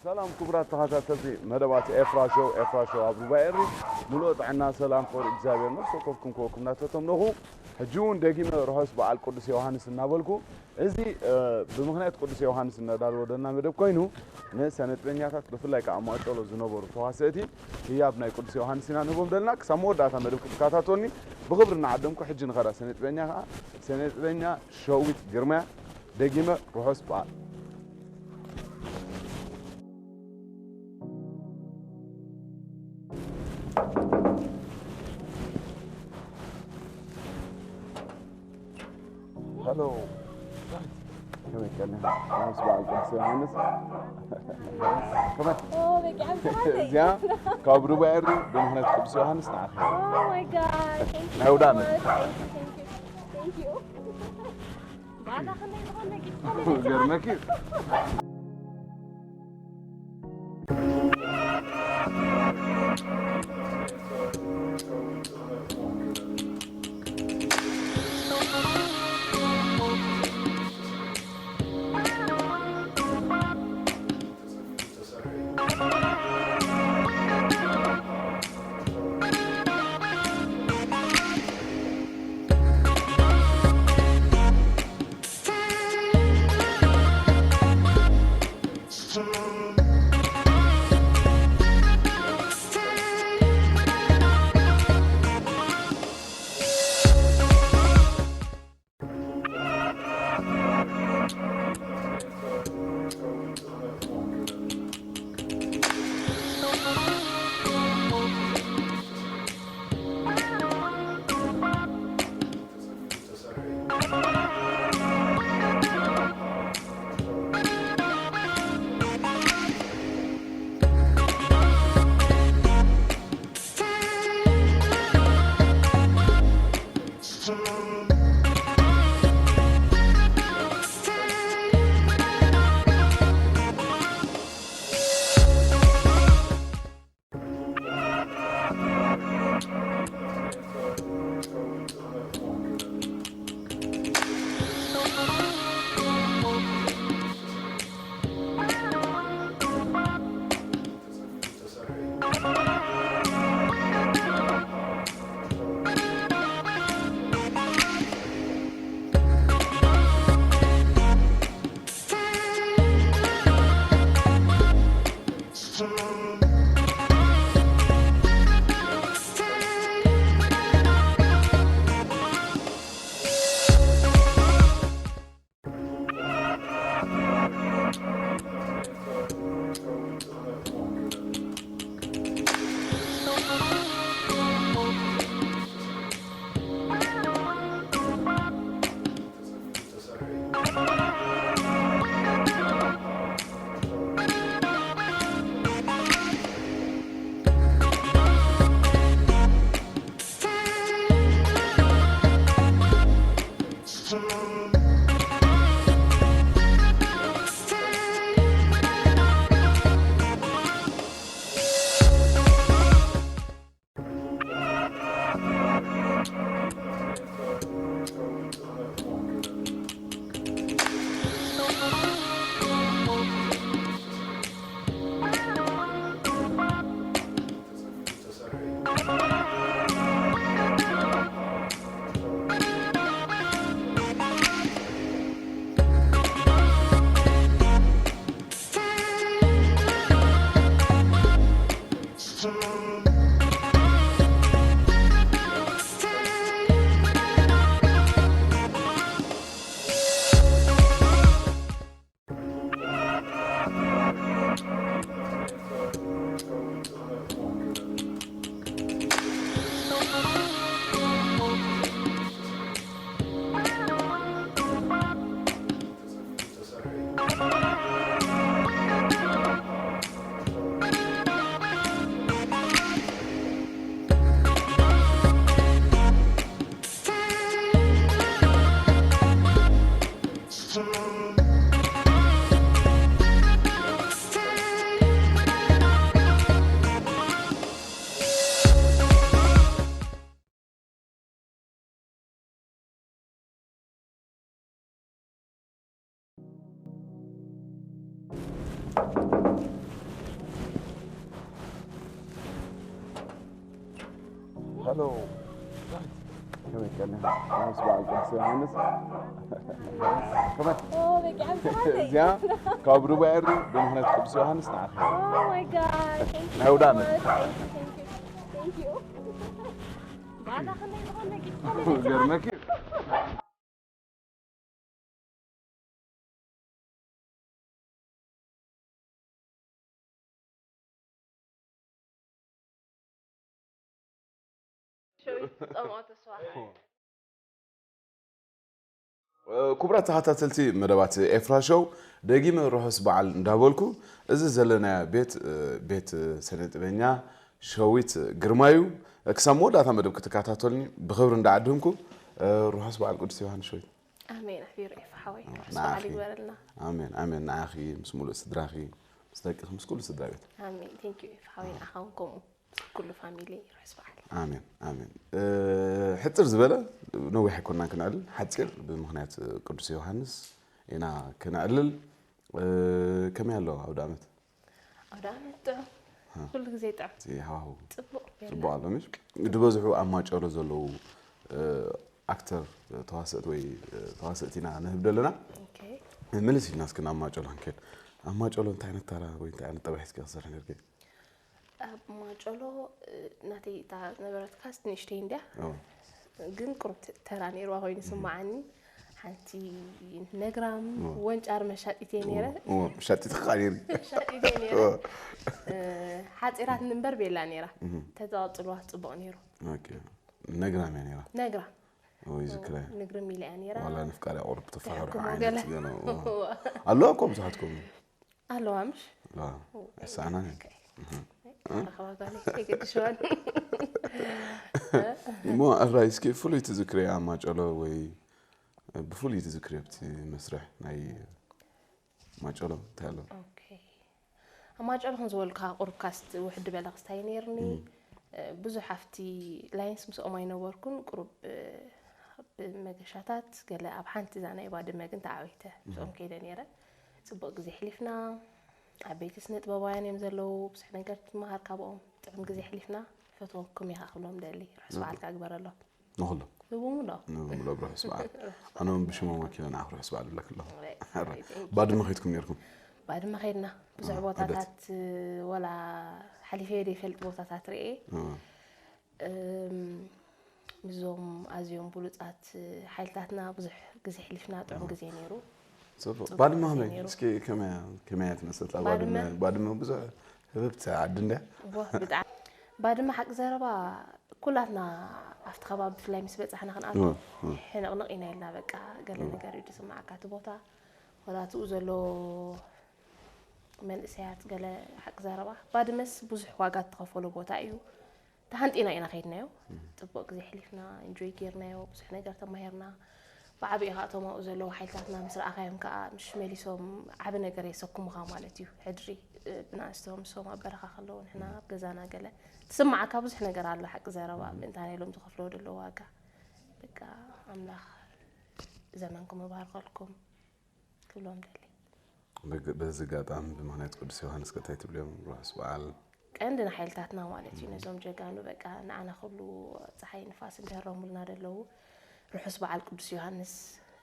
ሰላም ክቡራት ተኸታተልቲ መደባት ኤፍራ ሾው፣ ኤፍራ ሾው ኣብ ሩባ ኤሪ። ምሉእ ጥዕና፣ ሰላም፣ ፍቕሪ እግዚኣብሔር ነፍሲ ወከፍኩም ክወኩም እናተተምነኹ፣ ሕጂ እውን ደጊመ ርሑስ በዓል ቅዱስ ዮሃንስ እናበልኩ፣ እዚ፣ እ፣ ብምኽንያት ቅዱስ ዮሃንስ እናዳለወ ደና መደብ ኮይኑ፣ ንሰነጥበኛታት ብፍላይ ከዓ ማጨሎ ዝነበሩ ተዋሰእቲ ህያብ ናይ ቅዱስ ዮሃንስ ኢና ንህቦም ደልና። ክሳብ መወዳእታ መደብ ክትከታተሉኒ ብኽብሪ እናዓደምኩ፣ ሕጂ ንኸዳ ሰነጥበኛ ከዓ፣ ሰነጥበኛ ሸዊት ግርማያ፣ ደጊመ ርሑስ በዓል። ሄሎ። ከመይ ቀኒ? ምስ በዓል ቅዱስ ዮሃንስ። ከመይ? ኦ፣ በቃ፣ ሓንቲ ሓንቲ። እዚኣ ካብ ሩባ ኤሪ ብምኽንያት ቅዱስ ዮሃንስ ንዓኺ። Oh my God. Thank you ናይ ውዳነ። So much. Thank you, thank you, thank you. ባታ ከመይ ዝኾነ ጊፍት ከመይ ገርመኪ። ሄሎ። ከመይ ቀኒኻ? ምስ በዓል ቅዱስ ዮሃንስ። ከመይ? ኦ፣ በጊዕ ኣምፅኻለይ። እዚኣ ካብ ሩባ ኤሪ ብምኽንያት ቅዱስ ዮሃንስ ንዓኺ። Oh my God. Thank you ናይ ውዳነ። so much. Thank you, thank you, thank you. ባዕላ ከመይ ዝኾነ ጊፍት ከመይ ገርመኪ። ሸዊት ጸምኦ ተስፋ። ክቡራት ተኸታተልቲ መደባት ኤፍራ ሾው፣ ደጊመ ርሑስ በዓል እንዳበልኩ፣ እዚ ዘለናዮ ቤት ቤት ስነ ጥበኛ ሸዊት ግርማዩ። ክሳብ መወዳእታ መደብ ክትከታተሉኒ ብኽብሪ እንዳዓደምኩ፣ ርሑስ በዓል ቅዱስ ዮሃንስ ሸዊት። ኣሜን። ኣሕቢሩ ኤፍ ሓወይ ርሑስ ንዓኺ። በዓል ይግበረልና። ኣሜን ኣሜን። ንዓኺ ምስ ሙሉእ ስድራኺ፣ ምስ ደቅኺ፣ ምስ ኩሉ ስድራ ቤት። ኣሜን። Thank you ኤፍ ሓወይ፣ ንዓኻ እውን ከምኡ፣ ምስ ኩሉ ፋሚሊ ርሑስ በዓል። ኣሜን ኣሜን። እ፣ ሕጽር ዝበለ፣ ነዊሕ ኣይኮንናን ክነዕልል፣ ሓጺር ብምኽንያት ቅዱስ ዮሃንስ ኢና ክነዕልል። እ፣ ከመይ ኣሎ ኣውደ ዓመት? ኣውደ ዓመት ጥዑም፣ ኩሉ ግዜ ጥዑም። እቲ ሃዋህው ጽቡቅ ጽቡቅ ኣሎ ምሽ? ዝበዝሑ ኣብ ማጨሎ ዘለዉ፣ እ፣ ኣክተር፣ ተዋሰእቲ ወይ፣ እ፣ ተዋሰእቲ ኢና ንህብ ዘለና። ኦኬ። ምልስ ኢልና እስኪ ናብ ማጨሎ ክንከድ። ኣብ ማጨሎ እንታይ ዓይነት ታራ ወይ እንታይ ዓይነት ጠባይ ሒዝኪ ክትሰርሒ ነርኪ? ኣብ ማጨሎ፣ እ፣ ናተይ እታ ዝነበረትካስ ንእሽተይ እንድያ፣ ኦ፣ ግን ቁሩብ ተ-፣ ተራ ነይርዋ ኮይኑ ይስምዓኒ። ሓንቲ ነግራም ኦ። ወንጫር መሻጢት እየ ነይረ። ኦ፣ ሻጢት ኸዓ ነይሪ። መሻጢት እየ ነይረ። ኦ፣ እ፣ ሓጺራት እምበር ቤላ ነይራ። ተዛቕጽልዋ ጽቡቕ ነይሩ። ኦኬ። ነግራም እያ ነይራ። ነግራም ኦ፣ ይዝክረ። ንግርም ኢለ እያ ነይራ። ዋላ ንፍቃሪ ኣቑርብ ተፋሕሩ ይሕክሞ ዓይነት ገለ። ገለ። ኦ። ኣለዋ እኮ ብዙሓት ከምኡ። ኣለዋ ምሽ? ኣለዋ። ኣይሰኣናን እዩ። ረኸባ ጓለይ ኣይገድሽዋን። እሞ ኣፍራይ እስኪ ፍሉይ ትዝክርያ ኣብ ማጨሎ ወይ ብፍሉይ ትዝክርዮ ኣብቲ መስርሕ ናይ ማጨሎ እንታይ ኣሎ? ኦኬ። ኣብ ማጨሎ ከም ዝበልካ ቁሩብ ካስት ውሕድ በለ ክስታይ ነይርኒ። እ፣ ብዙሕ ኣብቲ ላይንስ ምስኦም ኣይነበርኩን። ቁሩብ፣ እ፣ ብመገሻታት ገለ ኣብ ሓንቲ እዛ ናይ ባድመ ግን ተዓዊተ ምስኦም ከይደ ነይረ። ጽቡቕ ግዜ ኣሕሊፍና። ዓበይቲ ስነ ጥበባውያን እዮም ዘለዉ። ብዙሕ ነገር ትመሃር ካብኦም። ጥዑም ግዜ ኣሕሊፍና። ፈትወኩም ኢኻ ክብሎም ደሊ። ርሑስ በዓልካ ግበረሎም። ንኹሎም። ንብሙሎ። ንብሙሎ ብርሑስ በዓል። ኣነ እውን ብሽሞም ወኪለ ንዓኽ ርሑስ በዓል እብለክ ኣለኹ። Right, right, thank you። ባድመ ከይድኩም ነይርኩም? ባድመ ከይድና ብዙሕ እ፣ ቦታታት፣ ወላ ሓሊፈዮ ዘይፈልጥ ቦታታት ርእየ። እ፣ እም፣ ምስዞም ኣዝዮም ብሉጻት ሓይልታትና ብዙሕ ግዜ ኣሕሊፍና፣ ጥዑም ግዜ ነይሩ። ጽቡቅ። ጽቡቅ ባድመ ግዜ ከመይ? ነይሩ። እስኪ ከመይ እያ? ከመይ እያ ትመስል? እታ ባድመ? ባድመ፣ ባድመ ብዙሕ ህብብቲ ዓዲ እንድያ? ዋ፣ ብጣዕሚ። ባድመ ሓቂ ዘረባ ኩላትና ኣብቲ ከባቢ ብፍላይ ምስ በጻሕና ክንኣቱ እ፣ እ። ሕንቕንቕ ኢና ኢልና፣ በቃ ገለ ነገር እዩ ዝስምዓካ እቲ ቦታ። ወላ እትኡ ዘሎ መንእሰያት ገለ ሓቂ ዘረባ ባድመስ ብዙሕ ዋጋ እተኸፈሎ ቦታ እዩ። ተሃንጢና ኢና ከይድናዮ። ጽቡቕ ግዜ ኣሕሊፍና፣ ኢንጆይ ጌርናዮ፣ ብዙሕ ነገር ተማሂርና። ብዓብኡ ከዓ እቶም ኣብኡ ዘለዉ ሓይልታትና ምስ ረኣኻዮም ከዓ ምሽ መሊሶም ዓቢ ነገር የሰኩሙኻ ማለት እዩ። ሕድሪ፣ እ፣ ብንኣሽቶ ምስኦም ኣብ በረኻ ከለዉ ንሕና ኣብ ገዛና ገለ ትስምዓካ ብዙሕ ነገር ኣሎ ሓቂ ዘረባ። ምእንታና ኢሎም ዝኸፍልዎ ዘለዉ ዋጋ። በቃ ኣምላኽ ዘመንኩም ይባርኸልኩም ክብሎም ደሊ። በግ-፣ በዚ ኣጋጣሚ ብምኽንያት ቅዱስ ዮሃንስ ከ እንታይ ትብልዮም? ርሑስ በዓል። ቀንዲ ንሓይልታትና ማለት እዩ። ነዞም ጀጋኑ በቃ ንዓና ክብሉ ፀሓይ ንፋስ እንተህረሙልና ደለዉ ርሑስ በዓል ቅዱስ ዮሃንስ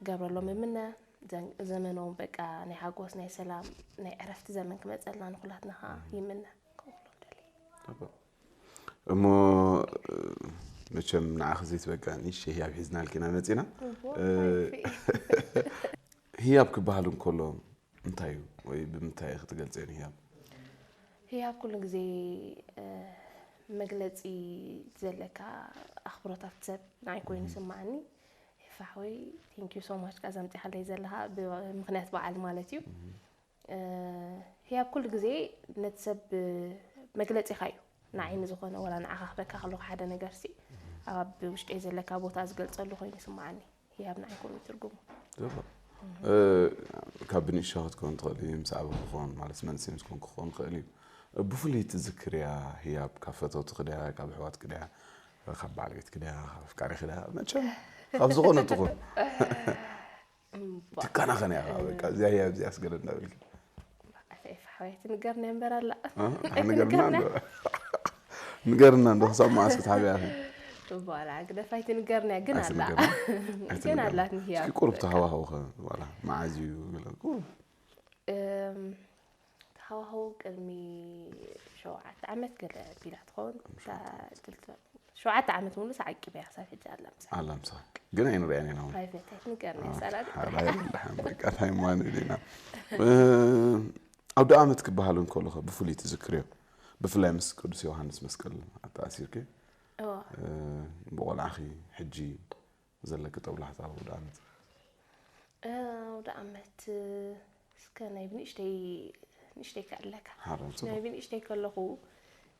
ገብረሎም እምነ። ዘን-፣ ዘመኖም በቃ ናይ ሓጎስ፣ ናይ ሰላም፣ ናይ ዕረፍቲ ዘመን ክመፀልና ንኩላትና ከዓ ይምነ። ከምኡ ክብሎም ደሊ። እሞ፣ እ፣ መቸም ንዓኺ ዘይትበቅዕ ንእሽተይ ህያብ ሒዝናልኪ ኢና መፂና። እዎ፣ እ፣ ሓይፊ። ህያብ ክበሃል እንከሎ እንታይ እዩ? ወይ ብምንታይ ኢኺ ትገልፅዮ ንህያብ? ህያብ ኩሉ ግዜ፣ እ፣ መግለፂ ዘለካ ኣኽብሮታት ሰብ ንዓይ ኮይኑ ይስምዓኒ። ፋሕወይ፣ thank you so much፣ ካብዛ ኣምፂኻለይ ዘለኻ ብምኽንያት በዓል ማለት እዩ። እ፣ ህያብ ኩሉ ግዜ ነቲ ሰብ መግለፂኻ እዩ። ንዓይ ንዝኾነ ወላ ንዓኻ ክበካ ከለኹ ሓደ ነገር ሲ ኣብ ውሽጠይ ዘለካ ቦታ ዝገልፀሉ ኮይኑ ይስምዓኒ። ህያብ ንዓይ ከምኡ እዩ ትርጉሙ። ዘባ። እ፣ ካብ ብንእሽቶ ክትከውን ትኽእል እዩ፣ ምስ ዓበኹ ክኸውን ማለት መንእሰይ ምስ ኮንኩ ክኸውን ክእል እዩ። ብፍሉይ ትዝክርያ ህያብ ካብ ፈተውትኺ ድያ፣ ካብ ኣሕዋትኪ ድያ፣ ካብ በዓል ቤትኪ ድያ፣ ካብ ኣፍቃሪኺ ድያ? መቸም ካብ ዝኾነ ትኹን። እምባ። ትከናኸን እያ ከዓ በቃ፣ እዚኣ ህያብ እዚኣ ስገለ እንዳበልኪ። ኣታ ኤፍ ሓወይ ትንገርና እምበር ኣላ። እ? ንገርና እንዶ። ንገርና እንዶ፣ ክሳብ መዓስ ክትሓብያ ኢኺ? በኋላ ግደፍ ኣይትንገርና፣ ግን ኣላ። ኣይትንገርና። ግን ኣላትኒ ህያብ። እስኪ ቁሩብ ተሃዋህውኸ ዋላ መዓዝ እዩ ገለ ቁሩብ እም፣ ተሃዋህው ቅድሚ ሸውዓተ ዓመት ገለ ቢላ ትኸውን። እታ ክልተ- ሸውዓተ ዓመት ሙሉ ተዓቂበ እያ ክሳብ ሕጂ ኣላ ምሳይ። ኣላ ምሳኻ ግን ኣይንሪኣን ኢና እውን ፕራይቬት ኣይትንገርና ይሳላል። ሓራይ ደሓን በቃ እንታይ ማን ኢልና ኣውደ ኣመት ክበሃል እንከሎኸ ብፍሉይ ትዝክርዮ? ብፍላይ ምስ ቅዱስ ዮሃንስ መስቀል ኣተኣሲርኪ እዋ። ብቆልዓኺ ሕጂ ዘለኪ ጠብላሕታ ኣውደ ኣመት ኣውደ ኣመት እስከ ናይ ብንእሽተይ ንእሽተይ ከዕለካ። ሓራም ጽቡቕ ናይ ብንእሽተይ ከለኹ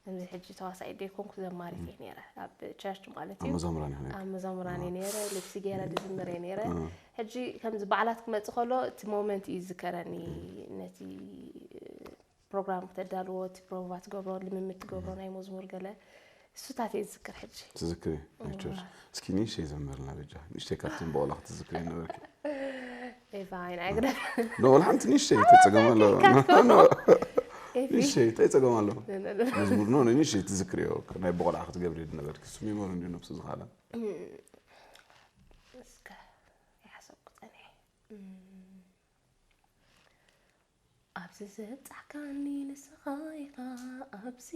ከምዚ ሕጂ ተዋሳኢት ደይኮንኩ ዘማሪት እየ ነይረ ኣብ ቸርች ማለት ኣብ እዩ። መዘምራን ኢኹ ነይርኪ? ኣብ መዘምራን እየ ነይረ፣ ልብሲ ገይረ ድዝምር እየ ነይረ። ሕጂ ከምዚ በዓላት ክመጽእ ከሎ እቲ ሞመንት እዩ ዝዝከረኒ። ነቲ ፕሮግራም ክተዳልዎ፣ እቲ ፕሮቫ ትገብሮ፣ ልምምድ ትገብሮ ናይ መዝሙር ገለ እሱታት እየ ዝዝክር ሕጂ። ትዝክሪ ናይ ቸርች እስኪ ንእሽተይ ዘምርልና በጃ ንእሽተይ ካብቶም በቆላ ክትዝክሪ ነበርኪ ኤፋ ኣይን ኣይግደፍ ኖ ወላ ሓንቲ ንእሽተይ ተጸገም ኣሎ ኢልካ ትፈልጦ? ኤፊ ንእሽተይ እንታይ ጸገም ኣሎ መዝሙር ኖ ንእሽተይ ትዝክርዮ ናይ በቆልዓ ክትገብሪ ዝነበርኪ እሱ ሜሞሪ እንዲ ነብሱ ዝኻላ እስከ ይሓሰብኩ ጸኒሐ። ኣብዚ ዘብጻሕካኒ ንስኻ ኢኻ ኣብዚ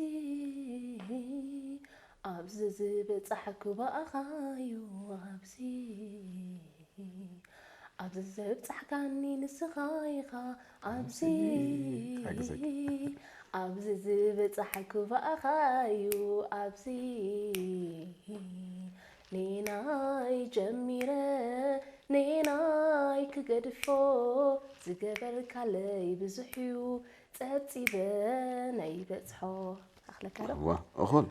ኣብዚ ዝበጻሕኩ ብኣኻ እዩ ኣብዚ ኣብዚ ዘብጻሕካኒ ንስኻ ኢኻ ኣብዚ ሓግዘኪ። ኣብዚ ዝበጻሕኩ ብኣኻ እዩ ኣብዚ ኔናይ ጀሚረ ኔናይ ክገድፎ ዝገበርካለይ ብዙሕ እዩ ጸብጺበ ናይ በጽሖ ኣኽለካ ዶ ዋ እኹል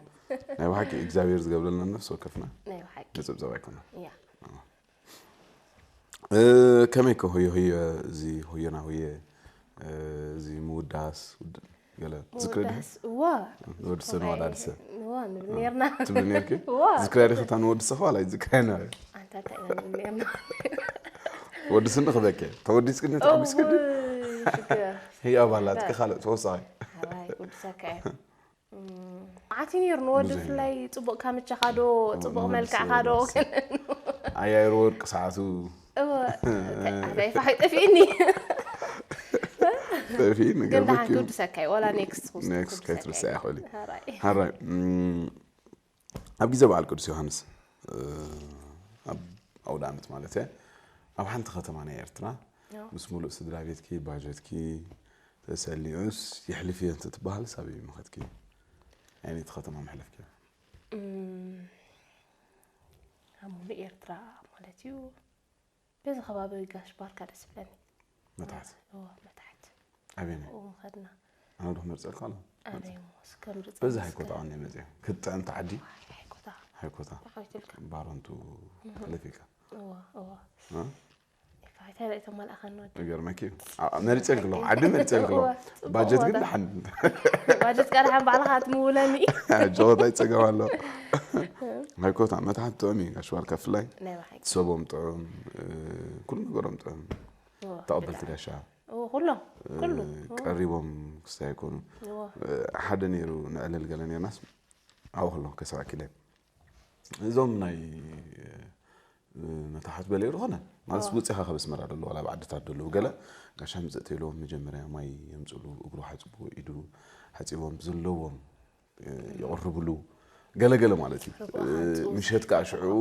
ናይ ብሓቂ እግዚኣብሔር ዝገብረልና ነፍሲ ወከፍና ናይ ብሓቂ ነጸብጸብ ኣይኮነ እያ ከመይ ከ ሆዮ ሆዮ እዚ ሆዮና ሆየ እዚ ምውዳስ ውድ- ገለ ዝክረ ድዩ ምውዳስ እዋ ንወድሰ ንወዳድሰ እዋ ንብል ኔርና ትብል ኔርኪ እዋ ዝክረ ድዩ ክታ ንወድሰ ኸ ዋላ ዝክረ ነ ኣንታ እንታይ ኢና ንብል ኔርና ወድስኒ ክበከ ተወዲስክኒ ተዓቢስክኒ እውይ፣ ሽግር ህያብ ኣላትኪ ካልእ ተወሳኺ ሓራይ ወድሰካ እዩ መዓት እዩ ነይሩ ንወዲ ብዙሕ እዩ። ብፍላይ ፅቡቅ ካምቻኻ ዶ ፅቡቅ ንወዲ መልክዕካ ሰብ ዶ ወዲ ሰብ። ኣያይሩ ወርቂ ሰዓቱ እወ እንታይ ፋሕ ጠፊእኒ ጠፊእኒ ግን ደሓን ገርመኪ ክውድሰካ እዩ ወላ ኔክስት ክውስድ ኔክስት ክውድሰካ ከይትርስዕ እዩ። ይኽእል እዩ ሓራይ ሓራይ እም፣ ኣብ ግዜ በዓል ቅዱስ ዮሃንስ እ፣ ኣብ ኣውደ ዓመት ማለት እየ ኣብ ሓንቲ ከተማ ናይ ኤርትራ ያው። ምስ ሙሉእ ስድራ ቤትኪ ባጀትኪ ተሰሊዑስ የሕልፍ እየ እንትትበሃል ሳበይ መኸትኪ ኣየነይቲ ከተማ መሕለፍኪ እም፣ ኣብ ሙሉእ ኤርትራ ማለት እዩ በዚ ከባቢ ጋሽ ባርካ ደስ ይብለኒ መታሕት እዎ መታሕት ኣበየናይ እዎ ከድና ኣነ ዶ ክመርፀልካ ኣሎ ኣበይ ሞስ ከምርፅ በዚ ሃይኮታ ኣነ መፅእ ክትጥዕም ተዓዲ ሃይኮታ ሃይኮታ ብዓይትልካ ባረንቱ ተለፊካ እዎ እዎ እ? ፋይታ ላይ ተማልኣኻን ወዲ ይገርመኪ እዩ ኣ- መሪፀልክ ኣለኹ ዓዲ መሪፀልክ ኣለኹ እዋ፣ ጽቡቕ ባጀት ግን ቦታ። ደሓን ባጀት ቃልሓን ባዕልኻ ትምውለኒ ጆታ ይፀገም ኣሎ ሃይኮታ መታሓት ጥዑም እዩ ጋሽ ባርካ ፍላይ ናይ ብሓቂ ሰቦም ጥዑም እ፣ ኩሉ ነገሮም ጥዑም እዎ፣ ተቐበልቲ ብጣዕሚ። ጋሻ እዎ፣ ኩሎም እ፣ ኩሉ ቀሪቦም ክስታይ ይኮኑ እዎ፣ እ፣ ሓደ ነይሩ ንዕልል ገለ ነርናስ ኣብኡ ከለኹ ከሰባኪለ እዞም ናይ እ፣ መታሓት በለዩ ዝኾነ ማለት እዎ። ውፅኻ ከበስመራ ደለዉ ዋላ ኣብ ዓድታት ደለዉ ገለ ጋሻ ምፅእ ተይለዎም መጀመርያ ማይ የምፅሉ እግሩ ሓፅቡ ኢዱ ሓፂቦም ዘለዎም እ፣ የቕርብሉ ገለገለ ማለት እዩ ርግኦ እ፣ ሓንፅኡ ምሸት ከዓ ሽዑ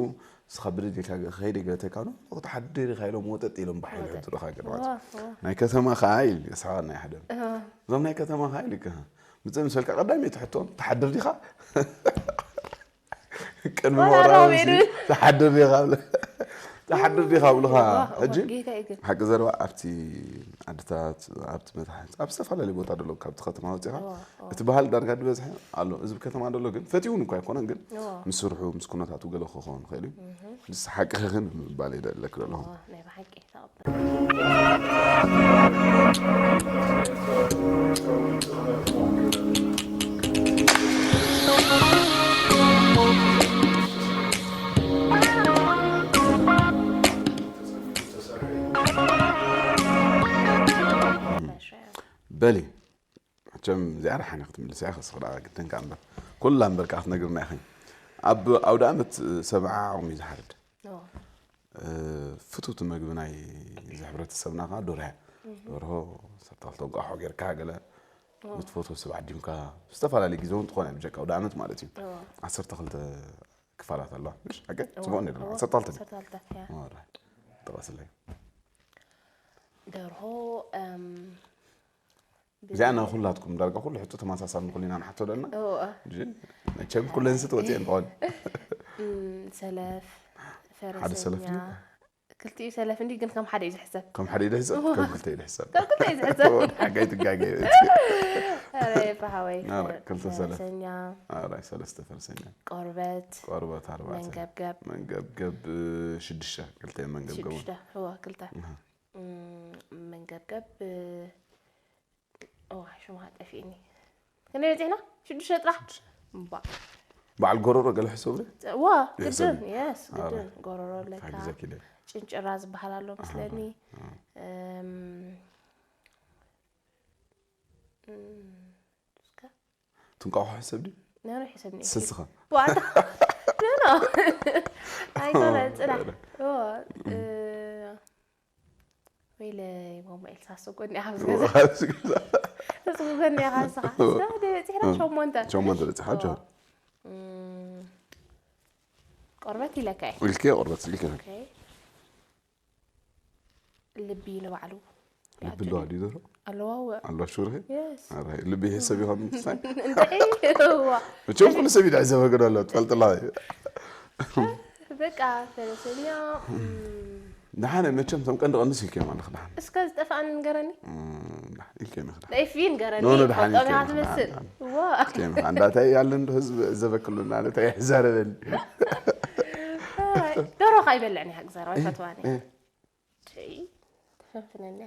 ስኻ ብደድ ኢልካ ከይደ ገለ ተካኖ ተሓድር ኢኻ ኢሎም ወጠጥ ኢሎም ብሓይሊ ወጠጥ። ሕድሩኻ ገለ ማለት እዩ እዎ፣ እዎ። ናይ ከተማ ከዓ ኢል ስኻ ናይ ሓደ እዎ። እዞም ናይ ከተማ ከዓ ኢልካ ምፅእ ምሰልካ ቀዳመይቲ ሕቶን ተሓድር ዲኻ ቅድሚ ወላ ምቕራቦም ራሜዱ። ሲ ተሓድር ዲኻ ብለ ተሓድር ዲኻ ብልኻ እዋ፣ እዋ፣ ሕጂ ጌታ እዩ ግን። ሓቂ ዘረባ ኣብቲ ዓድታት ኣብቲ መታሕት ኣብ ዝተፈላለዩ ቦታ ደሎ ካብቲ ከተማ ወፂኻ እዋ፣ እዋ። እቲ ባህል ዳርጋ ዝበዝሐ ኣሎ እዚ ከተማ ደሎ ግን ፈትውን እኳ ኣይኮነን ግን እዋ። ምስ ስርሑ ምስ ኩነታቱ ገለ ክኸውን ይኽእል እዩ ንስ ሓቂ ክኽን ምባል ይደለክ ዘለኹ እዋ፣ ናይ ብሓቂ ተቐበል። በሊ መቸም እዚኣ ደሓን ክትምልስ እያ ክስኽ ደኣ ግድን ከኣ እምበር ኩላ እምበር ከኣ ክትነግርና ኢኺ ኣብ ኣውደ ዓመት ሰብዓ ዓቕሚ እዩ ዝሓርድ። ፍቱውቲ መግቢ ናይ እዚ ሕብረተሰብና ከዓ ዶርያ፣ ደርሆ፣ ሰብታ ክልተ እንቋሖ ጌርካ ገለ፣ ምስ ትፈትዎ ሰብ ዓዲምካ፣ ዝተፈላለዩ ግዜ እውን ትኾነ ብጀካ ኣውደ ዓመት ማለት እዩ። ዓሰርተ ክልተ ክፋላት ኣለዋ። ምሽ ሓቂ ጽቡቕ ነይሩ። ዓሰርተ ክልተ ዓሰርተ ክልተ ጠቐስለይ። ደርሆ እዚኣ ናይ ኩላትኩም ዳርጋ ኩሉ ሕቶ ተመሳሳሊ ንኩልና ንሓቶ ደልና። መቸም ኩለን ስት ወፅኤን ትኾን ሰለፍ፣ ፈረሰኛ፣ ክልቲኡ ሰለፍ እንዲ ግን ከም ሓደ እዩ ዝሕሰብ። ከም ሓደ እዩ ዝሕሰብ፣ ከም ክልተ እዩ ዝሕሰብ። ከም ክልተ እዩ ዝሕሰብ። ሓጋይ ትጋገ። ክልተ ሰለፍ። ፈረሰኛ። ኣራይ ሰለስተ ፈረሰኛ። ቆርበት። ቆርበት ኣርባዕተ። መንገብገብ። መንገብገብ ሽዱሽተ፣ ክልተ መንገብገብ። ሽዱሽተ፣ እወ ክልተ። መንገብገብ ሽማ ጠፊእኒ። ክንደይ በፂሕና? ሽዱሽተ ጥራሕ። እምባ በዓል ጎረሮ ገለ ሕሰብ ዶ? ዋ ግድን የስ ግድን ጎረሮ ኣለካ። ጭንጭራ ዝበሃል ኣሎ መስለኒ። ትንቋቑሖ ሕሰብ ድዩ? ነረ ሕሰብ ስስኻ ዋታ ነረ ኣይኮነ ፅናሕ ወይለ ማማ ኤልሳ ሰጎኒ ኢኻ ዝገዛ ተስጉገኒ ኢኻ ንስኻ እስካ ደበፂሕና ሸሞንተ ሸሞንተ በፂሓ ጆ ቆርበት ኢለካ እየ ኢልከ ቆርበት ኢልከ ልቢ ንባዕሉ ልቢ ኣለዋ ድዩ ዘሎ ኣለዋ እወ ኣለዋ ሽርኺ ልቢ ይሕሰብ ይኾን ምሳይ እንታይ እዋ መቸም ኩሉ ሰብ ይድሕሰብ ገዶ ኣሎ ትፈልጥላ በቃ ፈረሰኛ ደሓነ መቸም ቶም ቀንዲ ቀንስ ኢልክዮም ኣለኽ ደሓን እስከ ዝጠፍኣኒ ንገረኒ ኢልክዮም ኢኽ ደሓን ኢፊ ንገረኒ ኖ ኖ ደሓን ኢልክዮም ኢኻ ትመስል ኢልክዮም ኢኻ እንዳታይ ያለን ህዝብ ዘበክሉና ነታይ ይዛረበኒ ደሮኻ ይበልዕኒ ሃግዘር ኣይፈትዋኒ ተፈንፍነኒ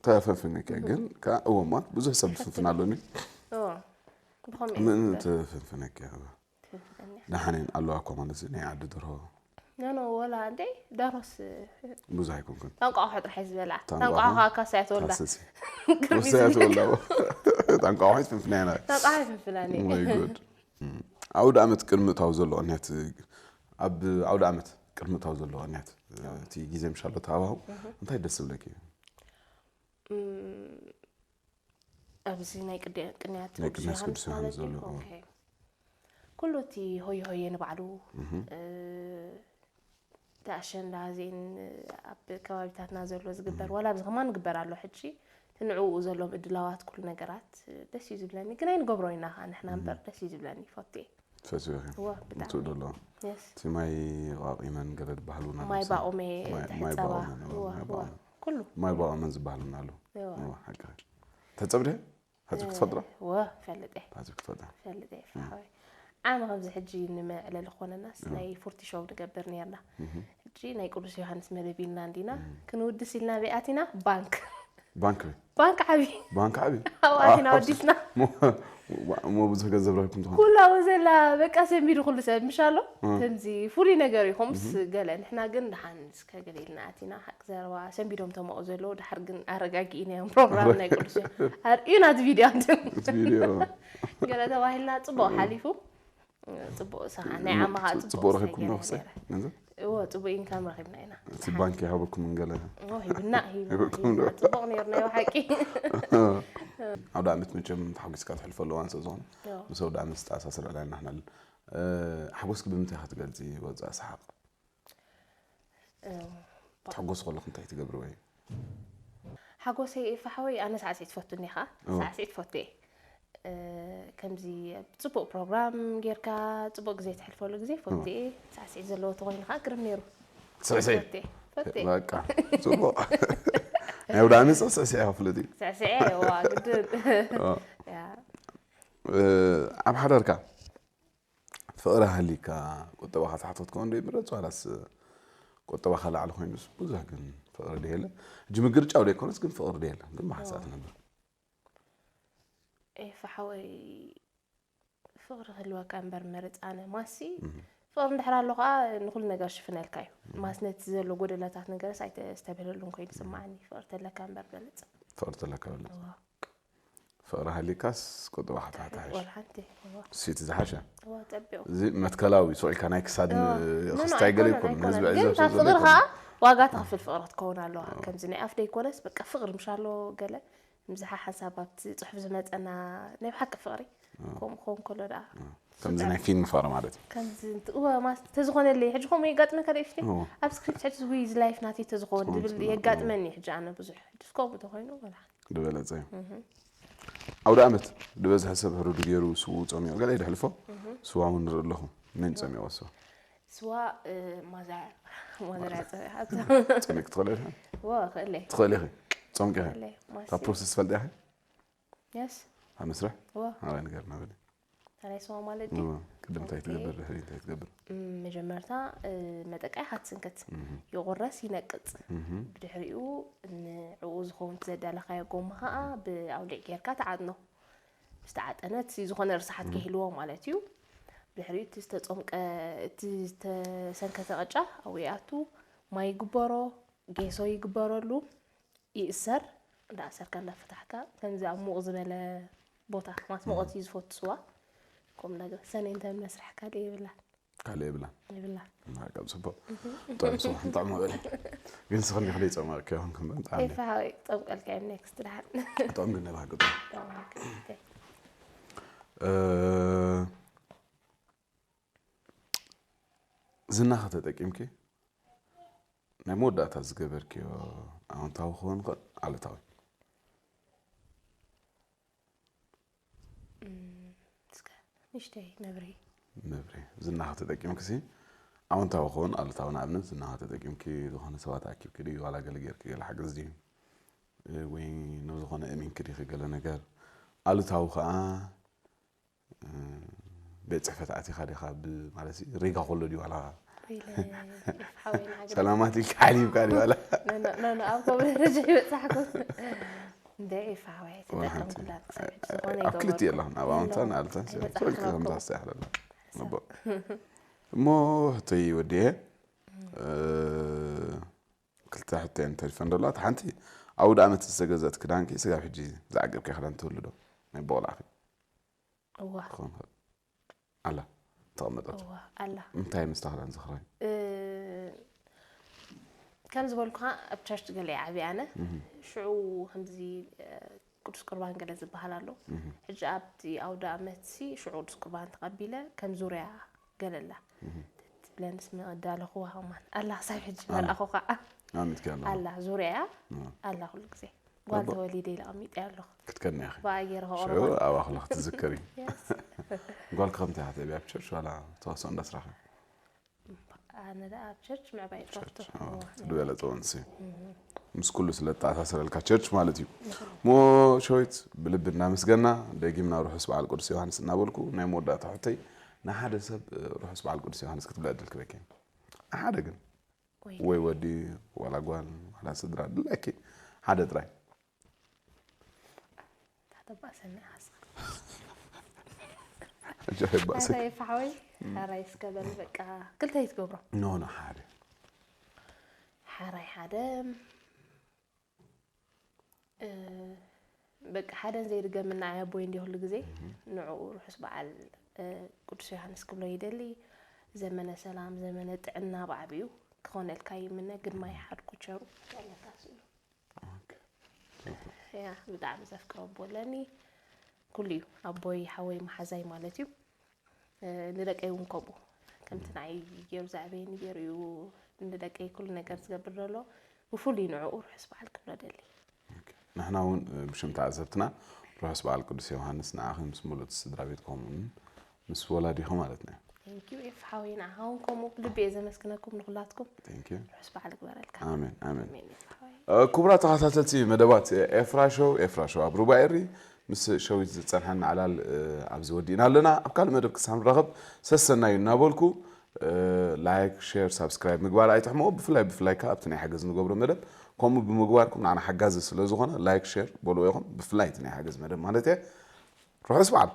ተፈንፍነኪ ግን ከኣ እወ ማት ብዙሕ ሰብ ዝፍንፍን ኣሎኒ ምን ተፈንፍነኪ ደሓነን ኣለዋ እኮ ማለት ናይ ዓዲ ደርሆ ኖኖ ወላ እንዴ ደሮስ ብዙሕ ኣይኮንኩን ታንቋ ውሓ ጥራሕ ዝበላ ታንቋ ውሓ ካሳያ ተወልዳ ወሳያ ተወልዳ ታንቋ ውሓ ትፍንፍና ኢና ታንቋ ውሓ ትፍንፍና እኔ ወይ ጉድ ኣውደ ዓመት ቅድሚ እታው ዘሎ ቅንያት ኣብ ኣውደ ዓመት ቅድሚ እታው ዘሎ ቅንያት እቲ ግዜ ምሻሎ ተሃዋሁ እንታይ ደስ ዝብለኪ እዩ ኣብዚ ናይ ቅድያት ቅንያት ናይ ቅድያት ቅዱስ ዮሃንስ ዘሎ ኩሉ እቲ ሆይ ሆየ ንባዕሉ እቲ ኣሸንዳ ዜን ኣብ ከባቢታትና ዘሎ ዝግበር ዋላ ኣብዚ ከማን ንግበር ኣሎ ሕጂ እቲ ንዕኡ ዘሎ ምድላዋት ኩሉ ነገራት ደስ እዩ ዝብለኒ ግን ኣይንገብሮ ኢና ከዓ ንሕና እምበር ደስ እዩ ዝብለኒ ይፈቱ እየ ፈትወኺ እወ ብጣዕሚ ትውዶ ኣለዋ የስ እቲ ማይ ቋቒመን ገለ ዝበሃሉና ማይ ባኦሜ ማይ ተሕፀባ ባኦመን እወ፣ እወ፣ ማይ እወ፣ ባኦመን። ኩሉ ማይ ባኦመን ዝበሃሉና ኣለዉ እወ። እወ፣ ሓቂ ተፀብደ ሓፂብ ክትፈጥራ እወ ፈልጥ እየ ሓፂብ ክትፈጥራ ፈልጥ እየ ፍሓወይ ዓመ ከምዚ ሕጂ ንመዕለሊ ክኾነናስ ናይ ፉርቲ ሾው ንገብር ነርና ሕጂ ናይ ቅዱስ ዮሃንስ መደብ ኢልና እንዲና ክንውድስ ኢልና በይ ኣቲና ባንክ ባንክ ባንክ ዓቢ ባንክ ዓቢ ኣብኡ ኣቲና ወዲስና እሞ ብዙሕ ገንዘብ ረኪብኩም ትኾኑ ኩላዊ ዘላ በቃ ሰንቢዱ ኩሉ ሰብ ምሽ ኣሎ ከምዚ ፍሉይ ነገር እዩ ከምስ ገለ ንሕና ግን ደሓን እስከ ገለ ኢልና ኣቲና ሓቂ ዘረባ ሰንቢዶም ተመቑ ዘለዉ ደሓር ግን ኣረጋጊእናዮም ፕሮግራም ናይ ቅዱስ ኣርእዩና እቲ ቪድዮ ኣንትም ቪድዮ ገለ ተባሂልና ፅቡቕ ሓሊፉ ፅቡቕ ሰኻ ናይ ዓመኻ ፅቡቕ ረኪብኩም ዶ ክሳይ ገንዘብ እዎ ፅቡቅ ኢንካም ረኺብና ኢና እቲ ባንክ ይሃበኩም እንገለ ሂብና ሂብኩም ዶ? ሂብና ጽቡቅ ነይሩ ናይ ብሓቂ ኣብ ዓመት መቸም ተሓጒስካ ትሕልፈሉ እዋን ስለ ዝኾነ ምስ ኣብ ዓመት ዝተኣሳሰረ ዕላልና ንሕና ሓጎስኪ ብምንታይ ኢኻ ትገልፂ ወፃእ ሰሓቕ ትሕጎስ ከለኹ እንታይ ትገብሪ ወይ ሓጎሰይ ኤፋ ሓወይ ኣነ ሳዕስዒት ትፈቱ እኒኻ ሳዕስዒት ትፈቱ እየ ከምዚ ጽቡቕ ፕሮግራም ጌርካ ጽቡቕ ግዜ ትሕልፈሉ ግዜ ፈትየ ሳዕስዒት ዘለዎ ተኾይኑ ከዓ ግርም ነይሩ ስዕስዒ በቃ ጽቡቕ ናይ ውዳኒ ስዕስዒ ከፍልጥ እዩ ስዕስዒ ዋ ግድን ኣብ ሓዳርካ ፍቕሪ ሃሊካ ቁጠባኻ ትሓቶ ክትከውን ዶ ይምረጽ ዋላስ ቁጠባኻ ላዕሊ ኮይኑስ ብዙሕ ግን ፍቕሪ ደየለ ሕጂ ምግርጫው ደይኮነስ ግን ፍቕሪ ደየለ ግን ብሓንሳእ ትነብር ኤፋ ሓወይ ፍቕሪ ክህልወካ እምበር መርጽ ኣነ ማሲ ፍቕሪ እንድሕር ኣሎ ከዓ ንኩሉ ነገር ሽፍነልካ እዩ ማስ ነቲ ዘሎ ጎደላታት ነገርስ ኣይተስተብህለሉን ኮይኑ ስማዓኒ ፍቕሪ ተለካ እምበር በልጽ ፍቕሪ ተለካ በልጽ ፍቕሪ ሃሊካስ ቁጥባ ሓታሓታሓሽ ወላ ሓንቲ እዋ፣ ሲቲ ዝሓሸ እዋ፣ ጠቢቑ። እዚ መትከላዊ ሱቕ ኢልካ ናይ ክሳድ እዋ። ን- ኖ፣ ኖ፣ ክስታይ ገለ ኣይኮነን፣ ይኮን ኣይኮነን። ህዝቢ ግን ዕዘብ እታ ሰብ ፍቕሪ ዘይኮነ ከዓ ዋጋ ትኸፍል ፍቕሪ ክትከውን ኣለዋ። ከምዚ ናይ ኣፍ ደይኮነስ በቃ ፍቕሪ ምሽ ኣሎ ገለ ምዝሓ ሓንሳብ ኣብቲ ፅሑፍ ዝመፀና ናይ ብሓቂ ፍቕሪ ከምኡ ክኸውን ከሎ ደኣ ከምዚ ናይ ፊልም ፍቕሪ ማለት እዩ። ከምዚ እንት- እዋ፣ ማስ- ተዝኾነለይ ሕጂ ከምኡ የጋጥመካ ዶ ይፍቴ? እዎ። ኣብ ስክሪፕት ሕጂ ዝዊ እዚ ላይፍ ናተይ ተዝኾን ዝብል የጋጥመኒ። ሕጂ ኣነ ብዙሕ ሕጂ ከምኡ ተኾይኑ ወላ ሓንቲ። ዝበለፀ እዩ። ኣውደ ኣመት ዝበዝሐ ሰብ ህሩድ ገይሩ ስዉ ፀሚቑ ገለ ይድሕልፎ። ስዋ እውን ንርኢ ኣለኹ። መን ፀሚቑ ስዋ? ስዋ እ፣ ማዘር ማዘር ያፀ ፀሚቕ ትኽእሊ ኢኻ? ወ ክእለይ ትኽእሊ ኢኺ። ጸምቂ ኢኺ? ክእለይ ማሲ ካብ ፕሮሰስ ትፈልጢ ኢኺ? የስ ኣብ መስርሕ? ወ ኣበይ ነገር ናበል? ታናይ ስዋ ማለት ን- ድዩ? ቅድም እንታይ ኦኬ። ትገብር ድሕሪ እንታይ ትገብር? እም፣ መጀመርታ እ፣ መጠቃይ ሃትስንክት እህ፣ ይቑረስ ይነቅፅ። እህ፣ ብድሕሪኡ ንዕኡ ዝኸውን ዘዳለኻዮ ጎማ ከዓ ብኣውሊዕ ጌርካ ተዓጥኖ። ምስ ተዓጠነ እቲ ዝኾነ ርስሓት ከይህልዎ ማለት እዩ። ብድሕሪኡ እቲ ዝተፀምቀ እቲ ዝተሰንከተ ቅጫ ኣብኡ ይኣቱ፣ ማይ ይግበሮ፣ ጌሶ ይግበረሉ፣ ይእሰር። እንዳእሰርካ እንዳፈታሕካ ከምዚ ኣብ ሙቕ ዝበለ ቦታ ማስ ሙቐት እዩ ዝፈቱ ስዋ። ከምኡ ነገር ሰነ እንተ መስርሕ ካልእ የብላን ካልእ የብላን። የብላን። ማዕቀብ ጽቡቕ። ጥዑም ስዋ ሕንጣዕ መበሊ። ግን ስኽኒ ክደይ ጸማቕ ከይሆን ከም ብጣዕሚ ኤፋ ሓወይ ክጸምቀልካ እዮም ኔክስት ድሓን። ጥዑም ግን ነባህ ግጥም። ዝናኸ ተጠቂምኪ ናይ መወዳእታ ዝገበርክዮ ኣወንታዊ ክኸውን ይኽእል ኣሉታዊ? እስከ ንሽተይ መብርሂ። መብርሂ ዝናኸ ተጠቂምኪ ሲ ኣወንታዊ ክኸውን ኣሉታዊ ንኣብነት ዝናኸ ተጠቂምኪ ዝኾነ ሰባት ኣኪብኪ ድዩ ዋላ ገለ ጌርኪ ገለ ሓገዝ ድዩ ወይ ናብ ዝኾነ እሚንኪ ዲኺ ገለ ነገር ኣሉታዊ ከዓ ቤት ፅሕፈት ኣቲኻ ዲኻ ማለት ሪጋ ከሎ ድዩ ዋላ ኢለ ሓወይና ገለ ሰላማት ኢልካ ሓሊብካ ድዩ ዋላ ኖኖ ኣብ ከምኡ ደረጃ ይበፃሕኩ እንደ ኢፋ ሓወይ ዋላ ሓንቲ ተጠቀምኩላ ኣብ ክልቲኡ ኣለኹም ኣብ ኣወንታን ኣሉታን ኣይበፃሕኩ ሰብኪ ናብከም ከምታስተ ያለላ እሞ ህቶይ ወዲየ ክልተ ሕቶየን ተሪፈን ደላ እቲ ሓንቲ ኣውደ ኣመት ዝተገዘት ክዳንኪ ስጋብ ሕጂ ዝዓገብኪ ክዳን ትህሉ ዶ ናይ ቦቕላዕኺ እዋ ክኸውን ይኽእል ኣላ ተቐመጠት እዋ ኣላ እንታይ ምስታ ክዳን ዝኽረን እ፣ ከም ዝበልኩኻ ኣብ ቸርች ገለ እየ ዓብየ ኣነ ሽዑ ከምዚ እ፣ ቅዱስ ቁርባን ገለ ዝበሃል ኣሎ ሕጂ ኣብቲ ኣውደ ኣመት ሲ ሽዑ ቅዱስ ቁርባን ተቐቢለ ከም ዙርያ ገለላ ትብለንስ መዳለኹዋ ከማን ኣላ ክሳብ ሕጂ መርኣኹ ከዓ ኣሚትኪ ኣላ ኣላ ዙርያ እያ እዋ። ኣላ ኩሉ ግዜ ጓል ተወሊደ ኢለ ኣቐሚጠ ኣለኹ ክትከድና ኢኺ ብኣየር ሽዑ ከቕርቦ ኣባኽላ ክትዝከሪ ጓልኪ ከምቲ ኢኻ ትእብያ ኣብ ቸርች ዋላ ተዋስኦ እንዳስራኸ ኣነ ደኣ ኣብ ቸርች ምዕባይ ጠፍቶ ዝበለጸ ወንሲ ምስ ኩሉ ስለ ተኣሳሰረልካ ቸርች ማለት እዩ ሞ ሸዊት ብልቢ እናመስገና ደጊምና ርሑስ በዓል ቅዱስ ዮሃንስ እናበልኩ ናይ መወዳእታ ሕቶይ ንሓደ ሰብ ርሑስ በዓል ቅዱስ ዮሃንስ ክትብለ ዕድል ክበኪ ሓደ ግን ወይ ወይ ወዲ ዋላ ጓል ዋላ ስድራ ድለኪ ሓደ ጥራይ ታተባእሰኒ ሓሳ ጃይባሲ ሓራይ ፋሓወይ ሓራይ እስከ በል በቃ ክልተ ይትገብሮ ኖ ኖ ሓደ ሓራይ ሓደ እ፣ በቃ ሓደን ዘይድገምን ንዓይ ኣቦይ እንዲ ኩሉ ግዜ ንዕኡ ርሑስ በዓል እ፣ ቅዱስ ዮሃንስ ክብሎ ይደሊ ዘመነ ሰላም ዘመነ ጥዕና ብዓብዩ ክኾነልካ ይምነ ግርማይ ሓድጉ ቸሩ ኣለካ ስእሉ ያ ብጣዕሚ ዘፍቅሮ ኣቦ ኣለኒ ኩሉ እዩ ኣቦይ ሓወይ መሓዛይ ማለት እዩ እ፣ ንደቀይ እውን ከምኡ ከምቲ ንዓይ ገይሩ ዘዕበየኒ ገይሩ እዩ ንደቀይ ኩሉ ነገር ዝገብር ዘሎ ብፍሉይ ንዕኡ ርሑስ በዓል ክብሎ ደሊ ንሕና እውን ብሽም ተዓዘብትና ርሑስ በዓል ቅዱስ ዮሃንስ ንዓኺ ምስ ሙሉእ ስድራ ቤት ከምኡውን ምስ ወላዲኺ ማለት ና ቴንኪዩ ኤፍ ሓወይ ንዓኻ እውን ከምኡ ብልቢ እየ ዘመስግነኩም ንኩላትኩም ቴንኪዩ ርሑስ በዓል ግበረልካ ኣሜን ኣሜን ኣሜን ኤፍ ሓወይ ክቡራት ተኸታተልቲ መደባት ኤፍራ ሾው ኤፍራ ሾው ኣብ ሩባ ኤሪ ምስ ሸዊት ዝፀንሐና ዕላል ኣብዚ ወዲእና ኣለና ኣብ ካልእ መደብ ክሳብ ንራኸብ ሰሰናዩ እናበልኩ ላይክ ሼር ሳብስክራይብ ምግባር ኣይትሕምቑ ብፍላይ ብፍላይ ከዓ ኣብቲ ናይ ሓገዝ ንገብሮ መደብ ከምኡ ብምግባርኩም ንዓና ሓጋዚ ስለ ዝኾነ ላይክ ሼር በልዎ ኢኹም ብፍላይ እቲ ናይ ሓገዝ መደብ ማለት እየ ርሑስ በዓል